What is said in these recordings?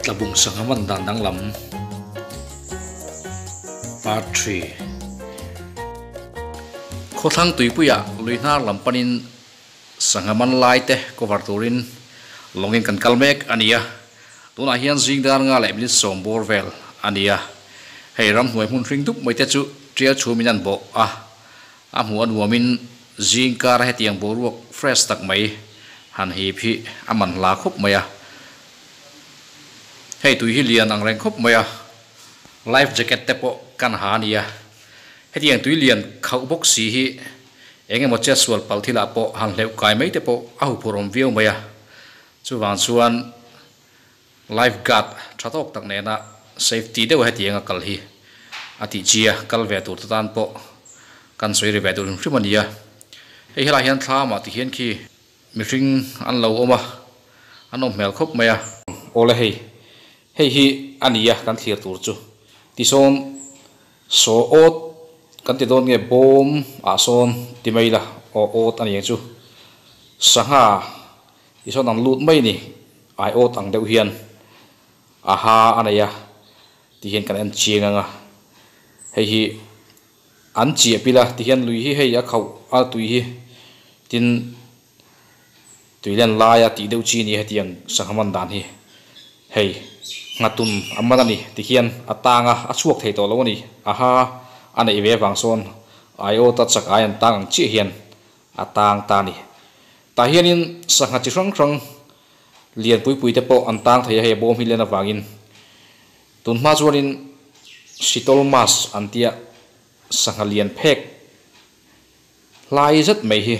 Tlabung sangha man dan danglam Part 3 Khawthlang tuipuiah lui hnar lam panin sangha man lai te cover turin lawngin kan kal mek a ni a, tunah hian zing dar nga leh minute sawm bawr vel a ni a, hei ramhnuai hmun hring dup mai te chu tial chhumin an bawh a, a hmuh a nuamin zing kara hetiang boruak fresh tak mai han hip hi a man hla khawp mai a. Hei tui hi lian ang reng khawp mai a, life jacket te pawh kan ha a nia. Hetiang tui lian khauh bawk si hi eng emaw chet sual palh thilah pawh han hleuh kai mai te pawh a huphurh awm viau mai a. Chuvang chuan life guard tha tawk tak nena safety deuh hetiang a kal hi a tih chi a, kal ve tur te tan pawh kan sawi ri ve duh hrim hrim a nia. Hei helai hian thlamah tihian khi Mihring an lo awm a, an awm hmel khawp mai a. Awle hei, hei hi a ni a kan thlir tur chu. Tisawn saw awt kan ti dawn nge bawm ah sawn ti mai ila aw awt a ni ang chu. Sangha tisawn an lut mai a ni, ai awt ang deuh hian a ha a nei a ti hian kan en chiang ang a, hei hi. An chiah pil a, tihian lui hi hei a khauh a tui hi tin tui len laia tih deuh chi a ni a hetiang sangha man dan hi hei nghatun a man a ni tihian a tang a a chhuak thei tawh lo a ni aha a neih ve avang sawn aiawta chak ai an tang ang chiah hian a tang ta a ni tah hianin sangha chi hrang hrang lian pui pui te pawh an tang thei a hei a bawm hi len avangin. Tun hma chuanin Sitol Mas an tia sangha lian phek hlai zet mai hi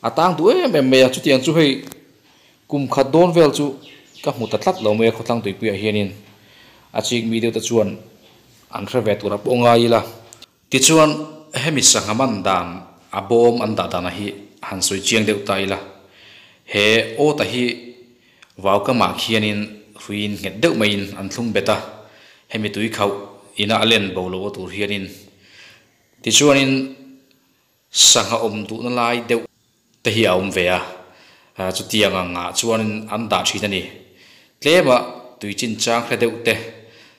a tang duh em em mai a, chutiang chu hei kum khat dawn vel chu ka hmu ta tlat lo mai a khawthlang tuipuiah hianin a chik mi deuh te chuan an hre ve tur a pawh ngai ila. Tichuan hemi sangha man dan a bawm an dah dana hi han sawi chiang deuh ta ila, he awta hi vaukamah khianin hruiin nghet deuh maiin an thlung bet a, hemi tui khauh ina a len bo lo a tur hianin. Tichuanin sangha awm duhna lai deuh te hi a awm ve a, chutiang angah chuanin an dah thin a ni. Tlema tui chinchang hre deuh te,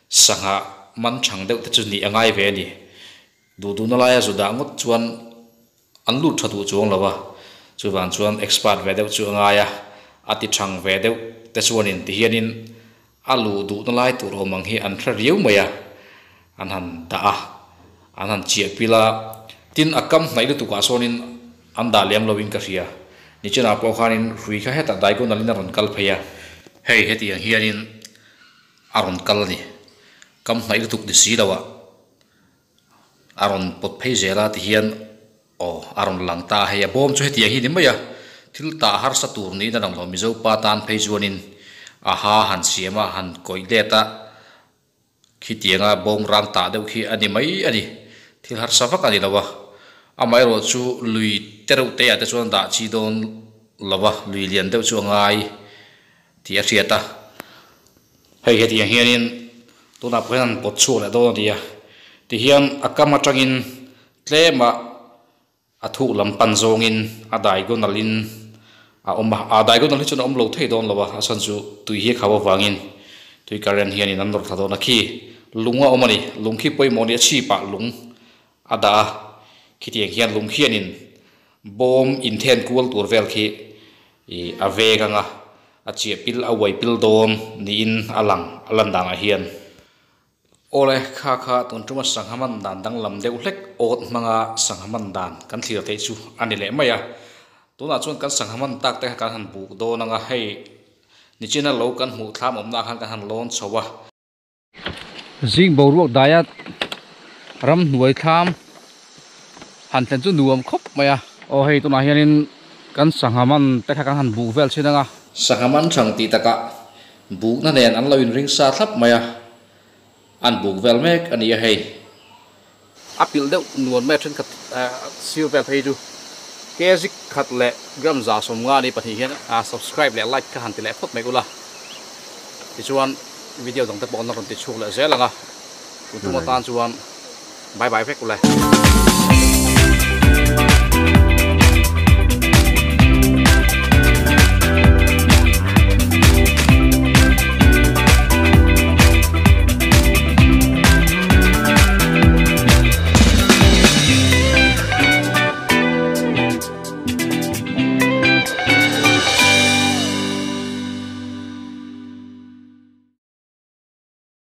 sangha man chhang deuh te chu nih a ngai ve a ni. Duh duhna laia zu dah ngawt chuan an lut tha duh chuang lo a, chuvang chuan expert ve deuh chu a ngai a, a ti chhang ve deuh te chuanin tihianin a luh duhna lai tur awm ang hi an hre riau mai a, an han dah a, an han chiah pil a, tin a kam hnaih lutukah sawnin an dah lem loin ka hria, nichinah pawh khanin hrui kha hetah diagonal in a rawn kal phei a, hei hetiang hianin a rawn kal a ni, kam hnaih lutuk ni si loah a rawn pawt phei zel a tihian aw a rawn lang ta a, hei a bawm chu hetiang hi ni mai a, thil tah harsa tur niin a lang lo Mizo pa tan phei chuanin a ha han siam a han kawih let a khitianga bawm rang tah deuh khi a ni mai a ni, thil harsa vak a ni lo a, amaherawh chu lui te reuh te ah te chuan dah chi dawn lo a, lui lian deuh chu a ngai tih a hriat a. Hei hetiang hianin tunah pawh hian an pawt chhuak leh dawn a ni a, tihian a kam atangin tlema a thuk lam pan zawngin a diagonal in a awm a, a diagonal hi chuan a awm lo thei dawn lo a, a chhan chu tui hi a khauh avangin tui current hianin an nawr thla dawn a, khi lung a awm a ni, lung khi pawimawh a ni a chhipah lung a dah a, khitiang hian lung khianin bawm inthen kual tur vel khi Ih a veng anga a chiah pil a uai pil dawn niin a lang a lan danah hian. Awle kha kha tun tuma sangha man dan danglam deuh hlek awt hmanga sangha man dan kan thlir theih chu a ni leh mai a. Tunah chuan kan sangha man tak te kha kan han buk dawn anga hei nichina lo kan hmuh thlam awmna khan kan han lawn chho a. Zing boruak daia ramhnuai thlam han thlen chu nuam khawp mai a. Aw hei tunah hianin kan sangha man te kha kan han buh vel thin ang a. Sangha man thang tih takah buhna nen an lo inring sa thlap mai a, an buk vel mek a ni a hei. A pilh deuh nuan mai a thenkhat sir vel phei chu kg khat leh gram 150 ni pahnih hian subscribe leh like kha han ti leh phawt mai ula tichuan video dang te pawh an rawn ti chhuak leh zel ang a tun tum atan chuan bye bye vek ule.